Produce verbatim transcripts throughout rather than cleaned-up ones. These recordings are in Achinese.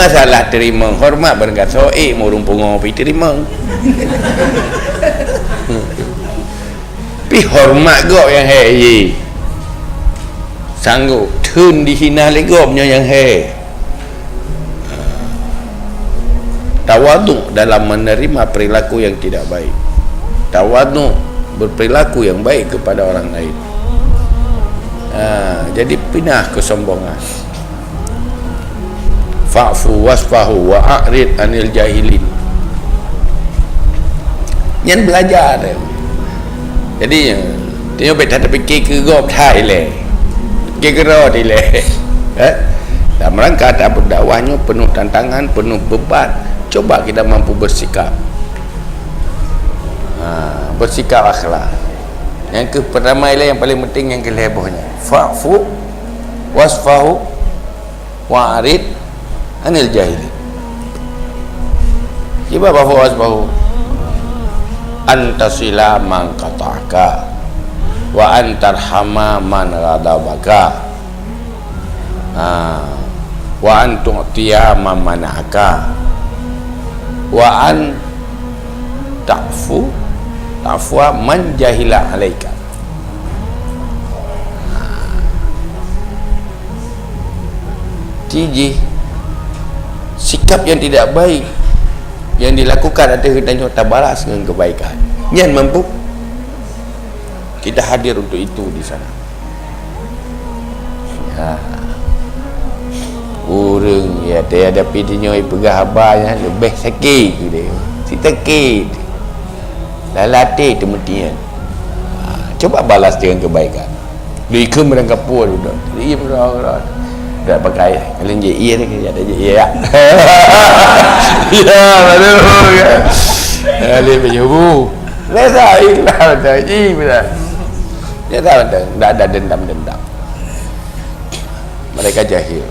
Masalah teurimong horeumat, barangkasoe, eh, ureuëng pungo pih teurimong. Pih horeumat gob nyang he, ye. Sanggob theun dihina lé gob nyoe nyang he. Tawaduk dalam menerima perilaku yang tidak baik. Tawaduk, berperilaku yang baik kepada orang lain. Ha, jadi pinah kesombongan. Fa'fu wasfahu wa a'rid anil jahilin. Nyan belajar. Jadi, tanyoe bèk that tapike keu gob that ilèe. Pike keu droe that ilèe. Eh? Dan merangka that berdakwah nyoe penuh tantangan, penuh beban. Coba kita mampu bersikap. Ha, bersikap akhlak. Nyang keu pertama ilèe, nyang paling penting nyang keu lhèe boh nyan. Fa'fu wasfahu wa'rid anil jahilin. Kiban fa'fu wasfahu? Antasila man qata'aka wa antarhama man ghadabaka. Ha. Wa antu'tiya man mana'aka. Wa an ta'fu, ta'fua man jahila 'alaika. Ciji, sikap yang tidak baik yang dilakukan ateueh geutanyoe tabalas ngon kebaikan. Nyan mampu. Kita hadir untuk itu di sana. Ya. Ureuëng ya, dia ada video ipeugah haba nyan leubeh sakét geude. Si sakét. Lalate teumutian. Ha, coba balas dengan kebaikan. Di ikheun meurangkapeue dudoe. Iya, beurang-beurang. Dak pakai. Kalian je iya ni, ada je iya. Ya, lalu ya. Kalian menyuruh. Biasa ikhlas dah. Iya, betul. Biasa betul. Tak ada dendam-dendam. Mereka jahil.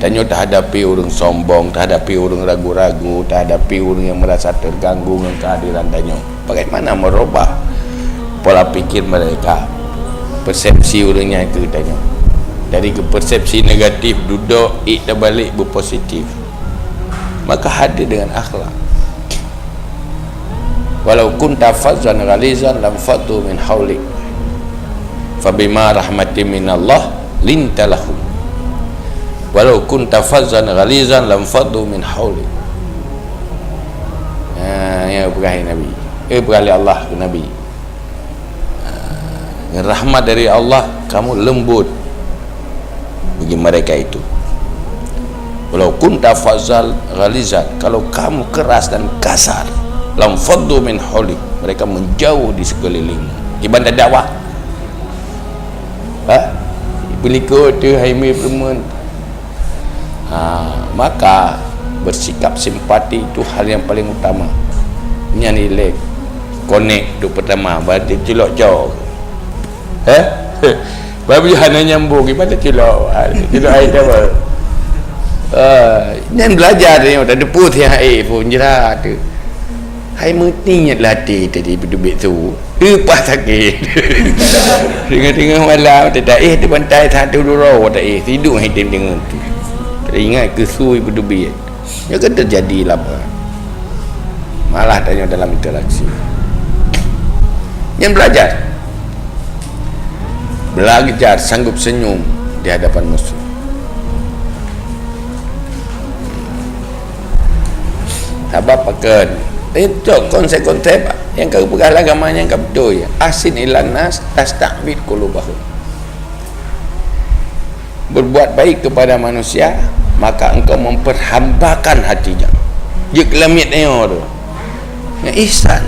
Tanyoe tahadapi ureuëng sombong, tahadapi ureuëng ragu-ragu, tahadapi ureuëng yang merasa terganggu ngon kehadiran tanyoe. Bagaimana merubah pola pikir mereka, persepsi ureuëng nyan keu tanyoe? Dari ke persepsi negatif, dudok, ik tabalek berpositif. Maka hadir dengan akhlak. Walau kunta fazzan ghalizan lam faddu min haulik. Fabima rahmatin minallah linta lahum. Walau kunta fazzan ghalizan lam faddu min haulik. Ha, nyang peugah Nabi. Eh, peugah lé Allah keu Nabi. Ha, rahmat dari Allah, kamu lembut bagi mereka itu. Walau kunta fazzan ghalizan, kalau kamu keras dan kasar, lam faddu min haulik, mereka menjauh di sekelilingmu. Kiban dakwah. Ha? Peulikot tu hai mi perumun. Ha, maka bersikap simpati itu hal yang paling utama. Nyan ilek konek tu pertama, berarti cilok cok. Eh? Babi hana nyambung, gimana cilok? Ha, cilok air apa? Ha, nyan belajar ni, tak ada pun siang air pun jerat tu. Hai meuti nyat lati tadi beudubit tu. Leupah sakét. Tengah-tengah malam, teudaéh di bantai satu duro, teudaéh sidung hai tem deungon tu. Teuingat keusui beudubit. Nyoe kan teujadi lama. Malah tanyoe dalam interaksi. Nyan belajar. Belajar sanggup senyum di hadapan musuh. Sabab pakon? Itu konsep-konsep yang ka geupeugah lam agama nyang ka beutôi. Ahsin ilan nas tasta'bid qulubahum. Berbuat baik kepada manusia, maka engkau memperhambakan hatinya. Jeuet keu lamiet nyoe tu. Nyan ihsan.